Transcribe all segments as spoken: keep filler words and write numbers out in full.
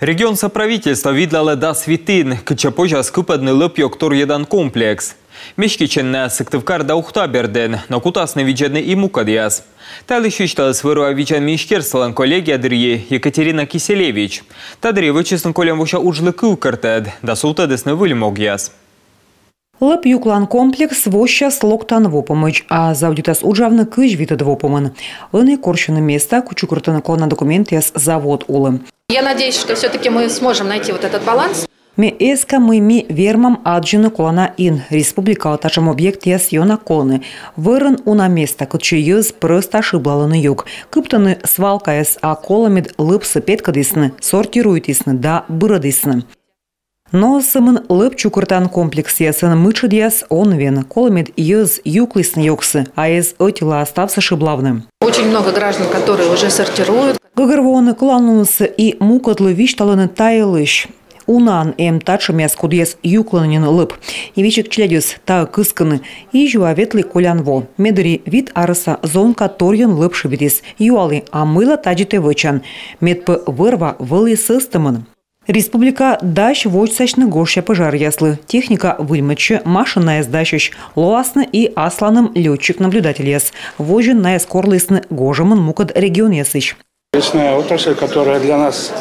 Регионса правительство видлалӧ дас витын, кытчӧ позяс кыпӧдны лӧп-ёг торйӧдан комплекс. Меститчӧны Сыктывкар да Ухта бердын, но кутасны видзӧдны и мукӧдъяс. Та йылысь висьталіс вӧр-ва видзан министерстволӧн коллегия дырйи Екатерина Киселевич. Та дырйи вӧчисны кольӧм вося уджлы кывкӧртӧд да сувтӧдісны выль могъяс. Лӧп-юклан комплекс воссяс локтан во помӧдз, а заводитас уджавны кызь витӧд во помын. Ӧні корсьӧны места, кӧд чукӧртӧны колана документъяс завод улӧ. Я надеюсь, что все-таки мы сможем найти вот этот баланс. Ме эска, мый ми вермам аддзыны колана ин. Республикалы татшӧм объектъяс ёна колӧны. Вӧрын уна места, кытчӧ йӧз прӧста шыблалӧны ёг. Кыптӧны свалкаяс, а колӧ, мед лӧпсӧ петкӧдісны, сортируйтісны да бырӧдісны. Но сӧмын лӧп-чукӧртан комплексъясӧн мытшӧдъяс он вен. Колӧ, мед йӧз юклісны ёгсӧ, а эз ӧтилаӧ ставсӧ шыблавны. Очень много граждан, которые уже сортируют. Гӧгӧрвоӧны кӧланлунысӧ и мукӧдлы висьталӧны та йылысь. Унаӧн эм татшӧмъяс, кодъяс юклӧны нин лӧп. И весиг челядьӧс таӧ кыскӧны. Изьва ветлі колян во. Ме дырйи вит арӧса зонка торйӧн лӧп шыбитіс. Юалі, а мыйла тадзи тэ вӧчан? Мед пӧ вӧр-ва вӧлі сӧстӧмӧн. Республика дась водзсасьны гожся пӧжаръяслы. Техника выльмӧдчӧ, машинаяс дасьӧсь. Лоасны и асланым лётчик-наблюдательяс. Водзын найӧс корлісны гожӧмын мукӧд регионъясысь. Лесная отрасль, которая для нас...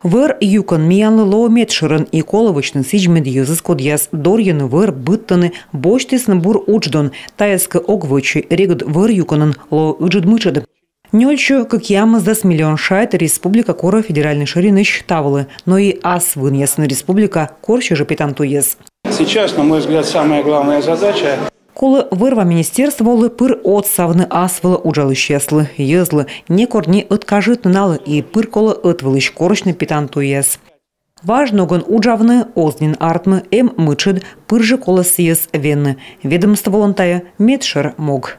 Вӧр юкӧн миянлы лоӧ медшӧрӧн, и колӧ вӧчны сідз, мед йӧзыс, кодъяс дорйӧны вӧр, быдтӧны, босьтісны бур удждон. Тайӧс кӧ ог вӧчӧй, регыд вӧр юкӧнын лоӧ ыджыд мытшӧд. Нёльсё кӧкъямысдас миллион шайт республика корӧ федеральнӧй шӧринысь та вылӧ, но и ас вынъясӧн республика корсьӧ жӧ петан туйяс. Сейчас, на мой взгляд, самая главная задача... Колӧ вӧр-ва министерстволы пыр отсавны ас вылӧ уджалысьяслы, йӧзлы, некор не ӧткажитны налы, и пыр колӧ ӧтвылысь корсьны петан туйяс. Важ ногӧн уджавны оз нин артмы, эм мытшӧд, пыр жӧ колӧ сійӧс венны. Ведомстволӧн тайӧ медшӧр мог.